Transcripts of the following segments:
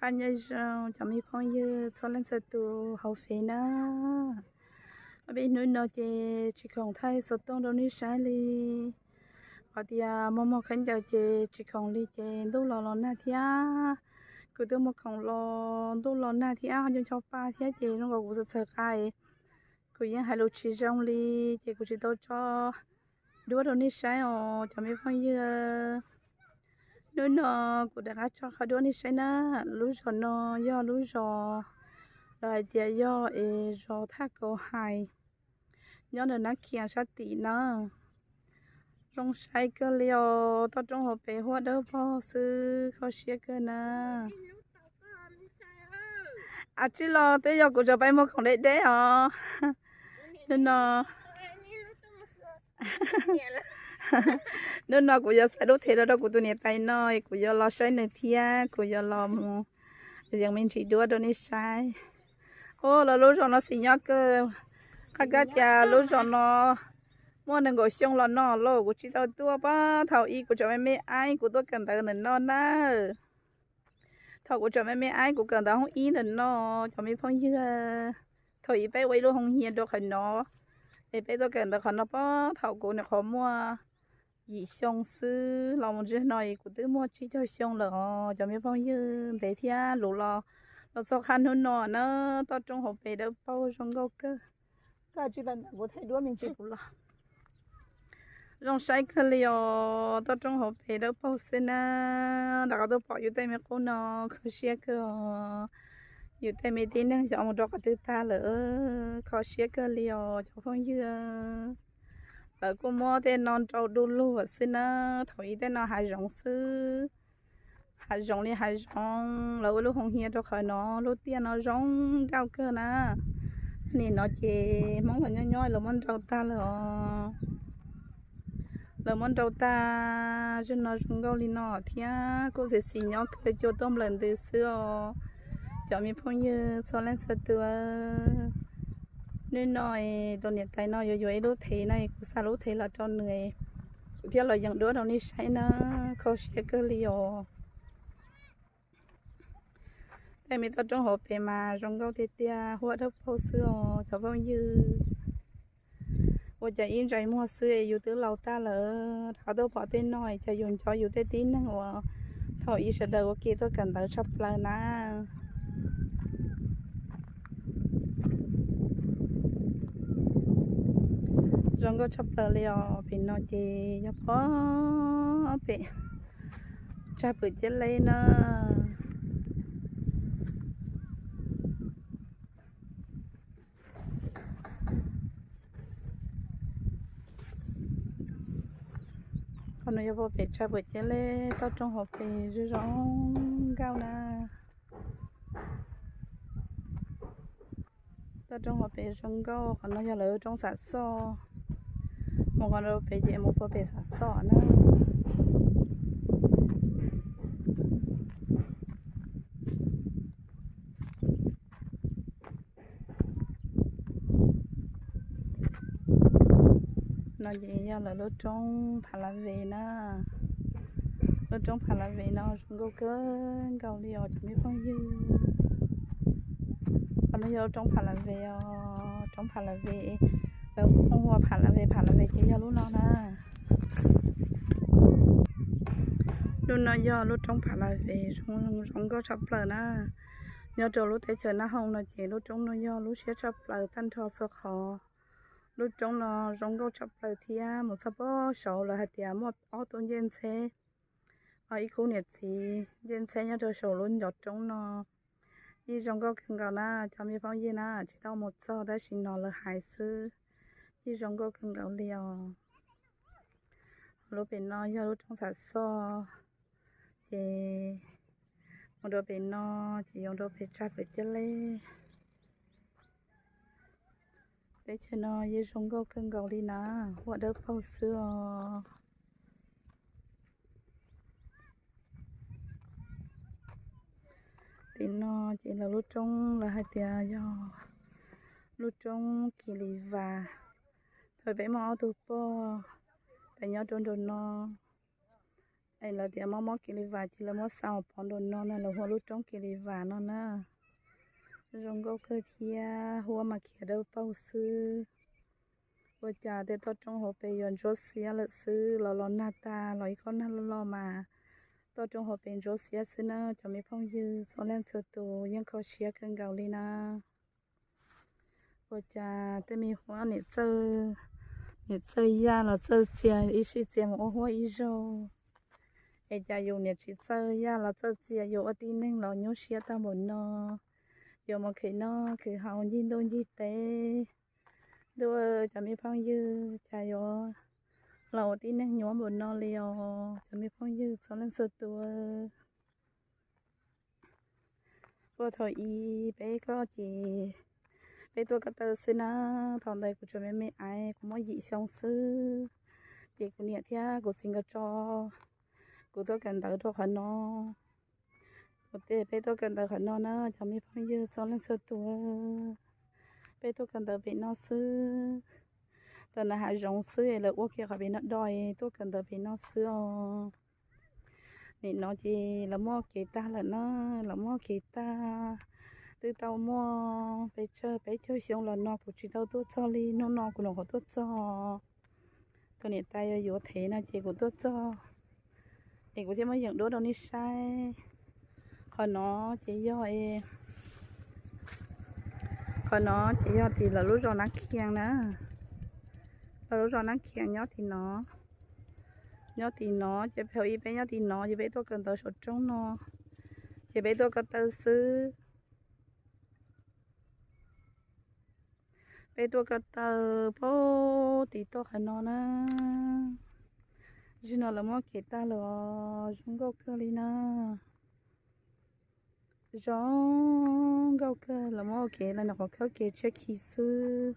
Pab nyob zoo cov me phooj ywg txhua leej txhua tus hauv fev na. Ob peb hnub no ces tsis khoom thaij xov tooj rau nej saib li. Qhov tias muaj muag khaub ncaws ces tsis khoom li ces ntuj los los nag thiab. Kuv twb muaj khoom los ntuj los nag thiab ho nco nco pa thiab ces zoo nkaus kuv txawv txawv qa, kuv yeej hais lus tsis zoo li ces kuv tsis tau tso duab rau nej saib os cov me phooj ywg. Hnub no kuv rov qab tso qhov duab nej saib na. Lub zos no yog lub zos lawv hais tias yog es zos Thaj Kaus Hais, nyob ntawm Nab Khias sab tim na. Zoo saib kawg li os, toj roob hauv pes huab dawb paug xwb, kho siab kawg na. Ab tsi los twb yog kuv tseem pais muag khoom deb deb os. Hnub no, hnub no kuv yuav xa lub thev los rau kuv tus niam tais no, kuv yuav los saib nws thiab kuv yuav los mus yees me ntsis duab rau nej saib. Ua los lub zos no xis nyob kawg, qhov kab tias lub zos no muaj nees nkaum xyoo los no lauj, kuv tsis tau tuaj pab. Thaum ub kuv tseem me me aib kuv tuaj kawm ntawv ntawm no na. Thaum kuv tseem me me aib kuv kawm ntawv hoob ib ntawm no, cov me phooj ywg, thaum ub peb ua ib lub hoo hias rau qhov no, es peb tuaj kawm ntawv qhov no pab. Thaum kuv nyuam qhuav muaj yim xyoo xwb, los mus txog no kuv twb muaj tsib caug xyoo lawm os cov me phooj ywg, ntev thiab luv los, los txog qhov hnub no na. Toj roob hauv pes dawb paug zoo nkauj kawg. Koj tsis pab kuv thaij duab me ntsis kuv los. Zoo saib kawg li os, toj roob hauv pes dawb paug xwb na. Rov qab tuaj pom yus tej me qub no, kho siab kawg os. Yus tej me tib neeg xyov mus rau qhov twg tag lawm, kho siab kawg li os cov phooj ywg. Lawv kuj muab tej no nrau du lug xwb na. Thaum ub tej no hav zoov xwb, hav zoov li hav zoov, lawv ua lub hoo hias rau qhov no, lub tiaj no zoo nkauj kawg na. Nim no ces Hmoob los nyob nyob lawv muab nrau tag lawm os. Lawv muab nrau tag, zeej no zoo nkauj li no thiab kuj xis xis nyob kawg, cua tuaj nplawm ntws xwb os cov me phooj ywg txhua leej txhua tus. Hnub no tus niam tais no yuav yuav ib lub thev no, kuv xa lub thev los rau nws, kuv thiaj los yees duab rau nej saib na, kho siab kawg li os. Tej me toj roob hauv pes mas zoo nkauj tiag tiag, huab dawb paug xwb os cov phooj ywg. Ua cas ib ntsais muag xwb yus twb laus tag lawm, rov qab tuaj pom tej no cas yus nco yus tej tib neeg uas thaum ub sawv daws ua ke tuaj kawm ntawv tshaj plaws na. Zoo nkauj tshaj plaws li os. Pem no ces yog pem tsag pwm ciab leb na. Qhov no yog pem tsag pwm ciab leb, toj roob hauv pes zoo zoo nkauj na. Toj roob hauv pes zoo nkauj, qhov no yog lawv roob Xam Xoj. Mus qhov no pem ces mus puag pem Xam Xoj na. No ces yog lawv lub roob Phav Lav Ves na. Lub roob Phav Lav Ves no zoo nkauj kawg nkaus li os cov me phooj ywg. Qhov no yog lub roob Phav Lav Ves os, roob Phav Lav Ves, lawv hu ua Phav Lav Ves, Phav Lav Ves ces yog lub no na. Lub no yog lub roob Phav Lav Ves zoo, zoo nkauj tshaj plaws na. Nyob rau lub teb chaws Naj Hooj no ces lub roob no yog lub siab tshaj plaws tag nrho txhua qhov. Lub roob no zoo nkauj tshaj plaws thiab mus txog puag saud lawv hais tias muaj ob tug ncej ntxheb, ib khub niam txiv ncej ntxheb nyob rau saum lub ncov roob no. Yeej zoo nkauj kawg nkaus na cov me phooj ywg na, tsis tau mus txog tab sis no lawv hais xwb. Yeej zoo nkauj kawg nkaus li os. Lub pem no yog lub roob Xam Xoj, ces mus rau pem no ces yuav rau pem tsag pem ciab leb. Teb chaws no yeej zoo nkauj kawg nkaus li na, huab dawb paug xwb os. Tim no ces lawv lub roob lawv hais tias yog lub roob Kis Lis Vas. Thaum peb muaj ob tug pog, peb nyob rau nraum no, Es lawv tias mob mob kev li vas ces lawv muab xa hauv pov nraum no na, lawv hu ua lub roob kev li vas no na. Zoo nkauj kawg thiab, huab mas khiav dawb paug xwb. Ua cas tej toj roob hauv pes yuav ntsuab xiab lawm xwb, los los nag tag los ib kob nag loj loj mas toj roob hauv pes ntsuab xiab xwb na cov me phooj ywg txhua leej txhua tus yeej kho siab kawg nkaus li na. Ua cas tej me huab niam txawj, niam txawj yaj los txawj txia ib sij txia mus ua huab ib zaug. Es cas yus niam tsis txawj yaj los txawj txia, yus ua tib neeg los nyuaj siab tag npaum no. Yuav mus khwv noj khwv haus ncig ntuj ncig teb, ntuj cov me phooj ywg, cas yuav los ua tib neeg nyuaj npaum no li os cov me phooj ywg txhua leej txhua tus. Puag thaum ub peb koj ces peb tuaj ko taw xwb na. Thaum ntawd kuv tseem me me aiv, kuv muaj yim xyoo xwb, ces kuv niam thiab kuv txiv nkawd tso kuv tuaj kawm ntawv rau qhov no. Kuv tias peb tuaj kawm ntawv qhov no na cov me phooj ywg txhua leej txhua tus, peb tuaj kawm ntawv pem no xwb. Tam no hav zoov xwb es lawv ua kiag qhov pem no do, tuaj kawm ntawv pem no xwb os. Nim no ces lawv muaj kev tag lawm na, lawv muaj kev tag. Twb tau muaj pes tsawg peb caug xyoo los no kuv tsis tau tuaj txog li, hnub no kuv nyuam qhuav tuaj txog. Tus niam tais yuav yuav thev no ces kuv tuaj txog, es kuv thiaj muab yeem duab rau nej saib. Qhov no ces yog, qhov no ces yog tim lawv lub zos Nab Khias na. Lawv lub zos Nab Khias nyob tim no. Nyob tim no ces peb, ib peb nyob tim no ces peb tuaj kawm ntawv saum roob no, ces peb tuaj ko taw xwb. Peb tuaj ko taw pab tim toj qhov no na. Zaum no lawv muab kev tag lawm os, zoo nkauj kawg li na. Zoo nkauj kawg, lawv muab ua kev los nyuam qhuav khawb kev tshiab khi xwb.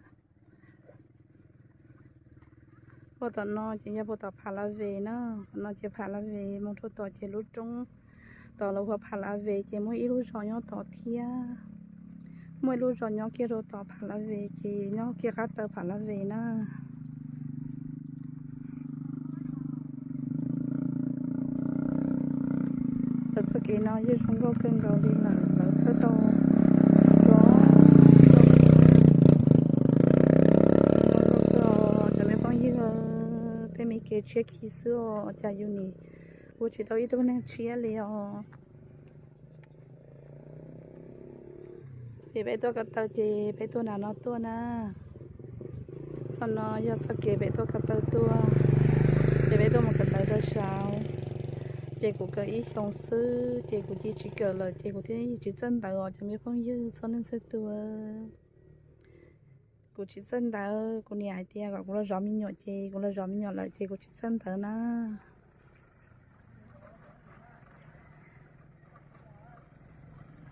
Puag tom no ces yog puag tom Pha La Ves na, tom no ces Pha La Ves mus rau tom ces lub roob tom lawv hu ua Pha La Ves ces muaj ib lub zos nyob tom thiab. Muaj ib lub zos nyob kiag rau tom Pha La Ves ces nyob kiag qab taw Pha La Ves na. Lawv txoj kev no yeej zoo nkauj kawg nkaus li lawm, lawv khawb tau zoo nkauj kawg os cov me phooj ywg. Tej me kev tshiab khi xwb os, cas yus nim ua tsis tau ib tug neeg tshiab li os. Ces peb tuaj ko taw ces peb tuaj nram no tuaj na. Txoj no yog txoj kev peb tuaj ko taw tuaj, ces peb tuaj mus ko taw rau saud. Ces kuv kawm ib xyoos xwb ces kuv cia tsis kawm lawm ces kuv thiaj tsis txawj ntawv os cov me phooj ywg txhua leej txhua tus. Kuv tsis txawj ntawv, kuv niam hais tias kom kuv los zov me nyuam ces kuv los zov me nyuam lawm ces kuv tsis txawj ntawv na.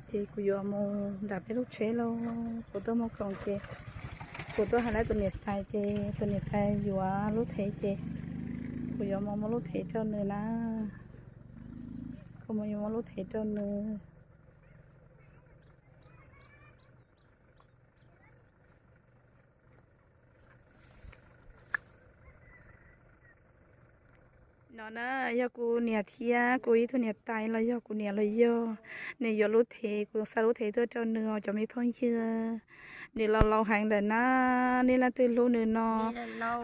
Ces kuv yuav mus nram peb lub tsheb lauj, kuv tuaj muag khoom ces kuv tuaj hais lawv tus niam tais ces tus niam tais yuav lub thev ces kuv yuav mus muab lub thev rau nws na. Kuv mus yuav muab lub thev rau nws. No na, yog kuv niam thiab kuv ib tug niam tais los yog kuv niam los yog, nws yuav lub thev, kuv xa lub thev tuaj rau nws os cov me phooj ywg. Nws laus laus heev ntawm na, nej leej twg hlub nws no,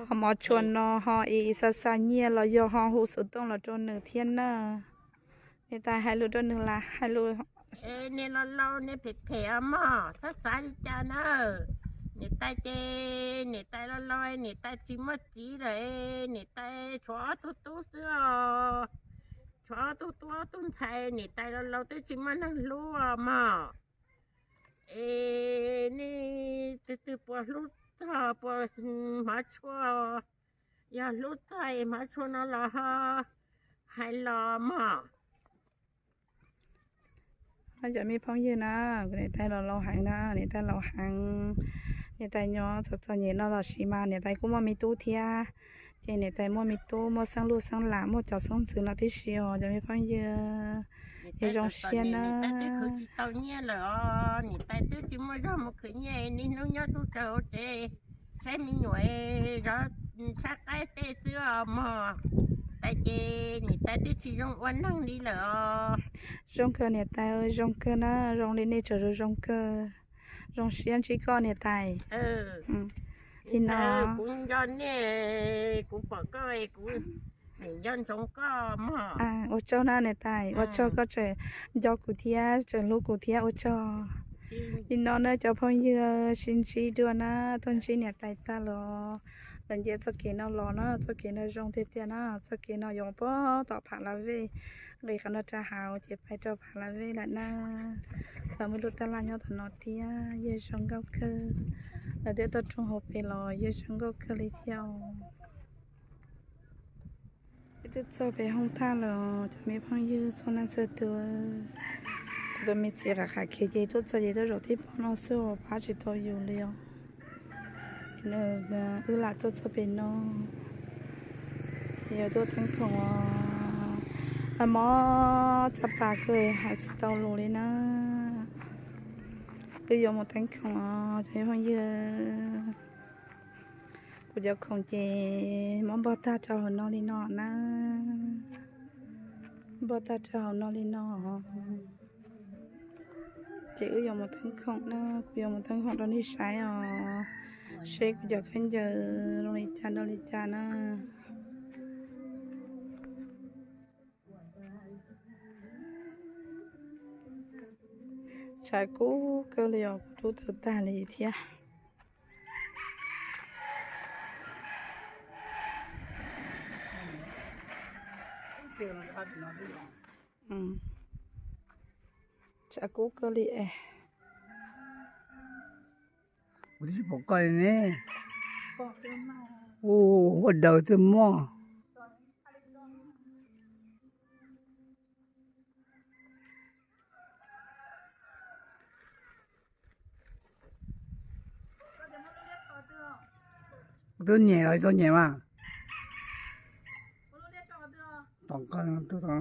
ho mov tshua no ho es xa xa nyiaj los yog ho hu xov tooj los rau nws thiab na. Niam tais hais lus rau nws las hais lus. Niam laus laus niam phem phem os mog, txhob xav li cas na. Niam tais ces niam tais laus laus, niam tais tsis muaj txiv lawm, niam tais tshuav ob tug tub xwb os. Tshuav ob tug tub ob tug ntxhais, niam tais laus laus twb tsis muaj neeg hlub os mog. Es nej twg twg puas hlub txog puas hmov tshua, yog hlub txog es hmov tshua no los ho hais los mog. Cov me phooj ywg na, kuv niam tais laus laus heev na, niam tais laus heev. Niam tais nyob txom txom nyem no los sis mas niam tais kuj muaj me tub thiab. Ces niam tais muaj me tub, muaj xeeb luj xeeb lam, muaj cov xeeb ntxwv no tib si os cov me phooj ywg. Es zoo siab na. Tsis tau nyiaj lawm os, niam tais twb tsis muaj zog mus khwv nyiaj, niaj hnub nyob tsuj tsaws hauv tsev saib me nyuam, zov sab qaib tej xwb os mog. Tais ces niam tais twb tsis zoo ua neeg li lawm os. Zoo kawg niam tais, zoo kawg na, zoo li nej tseem zoo zoo kawg. Zoo siab ntsib koj niam tais. Li no kuv nco nej, kuv pom koj kuv nim nco ntsoov koj mog. Ua tsaug na niam tais, ua tsaug koj tseem nco kuv thiab tseem hlub kuv thiab ua tsaug. Li no na cov phooj ywg, sib ntsib dua na, tuaj ntsib niam tais tag los lawv nce txoj kev no los na, txoj kev no zoo tiag tiag na, txoj kev no yuav puag tom Phav Las Vej, nqis qhov no rau hauv ces pais rau Phav Las Vej lawm na. Lawv muaj lub tab laj nyob tom no thiab, yawg zoo nkauj kawg. Lawv thiaj tuaj rooj hauv pes los yawg zoo nkauj kawg li thiab. Twb txog pem hooj tag lawm cov me phooj ywg txhua leej txhua tus. Kuv tus me txiv qav qhav khiav ces tuaj txog ces tuaj zaum tib pob no xwb pab tsis tau yus li os. Wb lam tuaj txog pem no, yuav tuaj teeb khoom os. Mob tshaj plaws kawg hais tsis tau lus li na. Wb yuav mus teeb khoom os cov me phooj ywg. Kuv cov khoom ces muab npog tag rau hauv no li no na. Npog tag rau hauv no li no. Ces wb yuav mus teeb khoom na, kuv yuav mus teeb khoom rau nej saib os, seb kuv cov khaub ncaws zoo li cas rau li cas na. Tshav kub kawg li os, kuv rub tau tag li thiab. Tshav kub kawg li es. Kuv twb tsis pom koj li ne. Ua daws twb muaj. Twb nyem los tau nyem mas. Tom koj twb tau.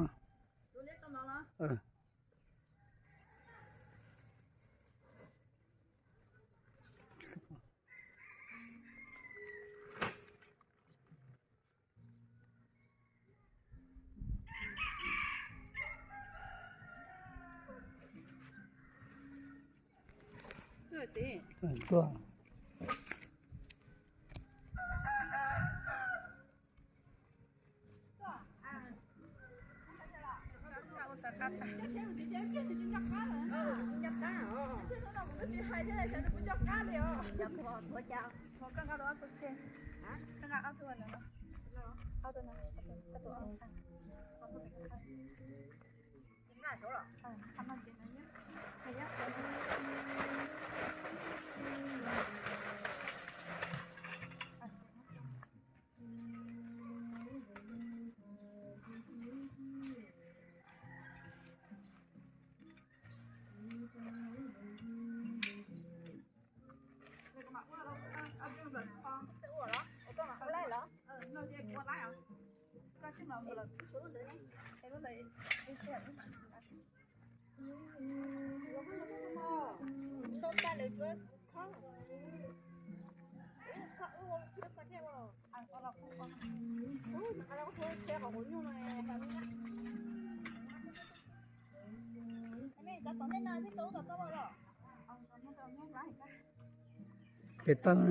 Pem toj no,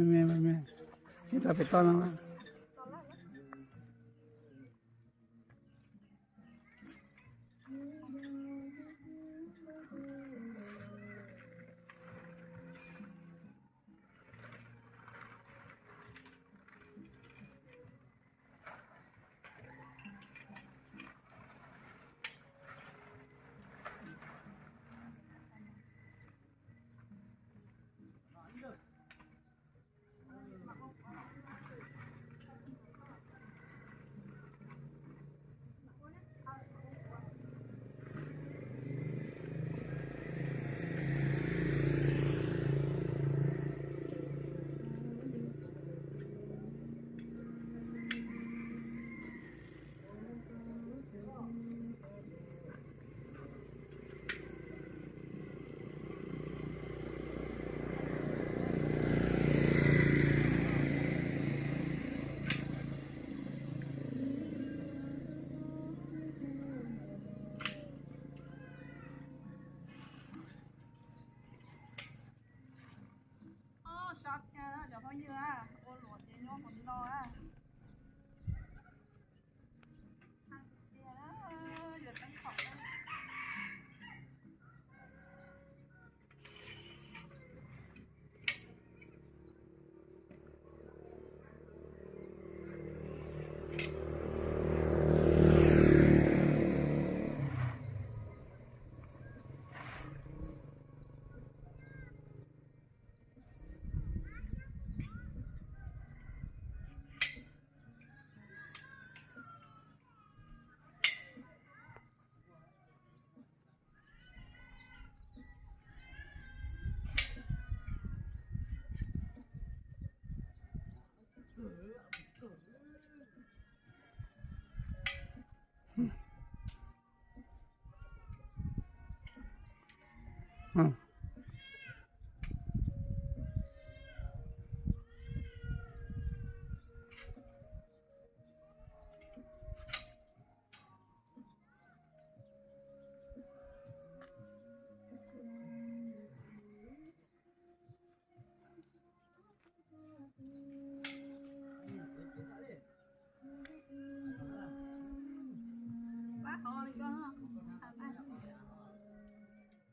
pem toj no.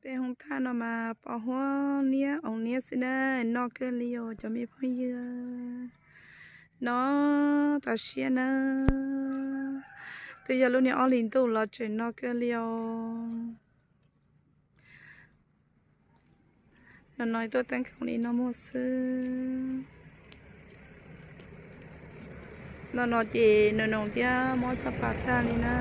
Peb hoob thaj no mas pos huab niab oo niab xwb na, noj kawg li os cov me phooj ywg. Noj tas siab na, twb yog lub niag ob hlis ntuj los tseem noj kawg li os. No no tuaj teeb khoom li no muag xwb. No no ces nws noos thiab mob txoj pa tag li na.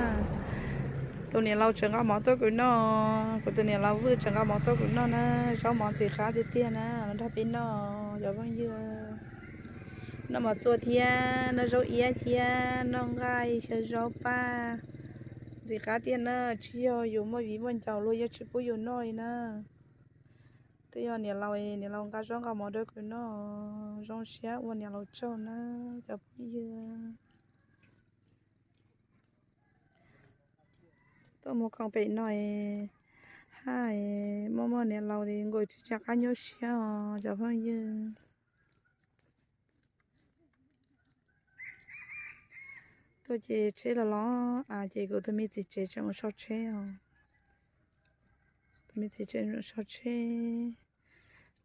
Tus niam laus tseem nqa mov tuaj kuv noj, kuv tus niam laus Vwj tseem nqa mov tuaj kuv noj na, zaub mov ntxim qab tiag tiag na, los nrog peb noj cov phooj ywg. Noj mov txua thiab noj zaub iab thiab noj nqaij xyaw zaub paj ntxim qab tiag na, tsis yog yus muaj viv muaj ncaus luag yeej tsis pub yus noj li na. Twb yog niam laus, niam laus nqa zaub nqa mov rau kuv noj, zoo siab ua niam laus tsaug na cov phooj ywg. Tuaj mus koom pem no, haj muaj muaj niam laus nkaus tsis tsis qab nyuaj siab os cov phooj ywg. Tuaj ces tsheb los los av ces kuv tus me txiv tsev tseem mus so tsheb os. Tus me txiv tsev mus so tsheb,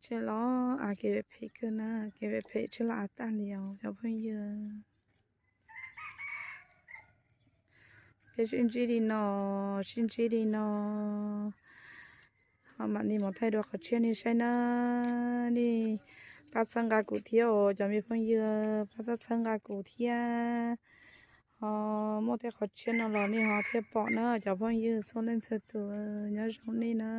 tsheb los av kev phem kawg na, kev phem tsheb los av tag li os cov phooj ywg. Peb sib ntsib li no, sib ntsib li no, ho mam li mus thaij dua qhov tshiab nej saib na. Nej pab txhawb nqa kuv thiab os cov me phooj ywg, pab txhawb txhawb nqa kuv thiab. Ho muaj tej qhov tshiab no los nej ho thiaj pom na cov phooj ywg txhua leej txhua tus, nyob zoo nej na.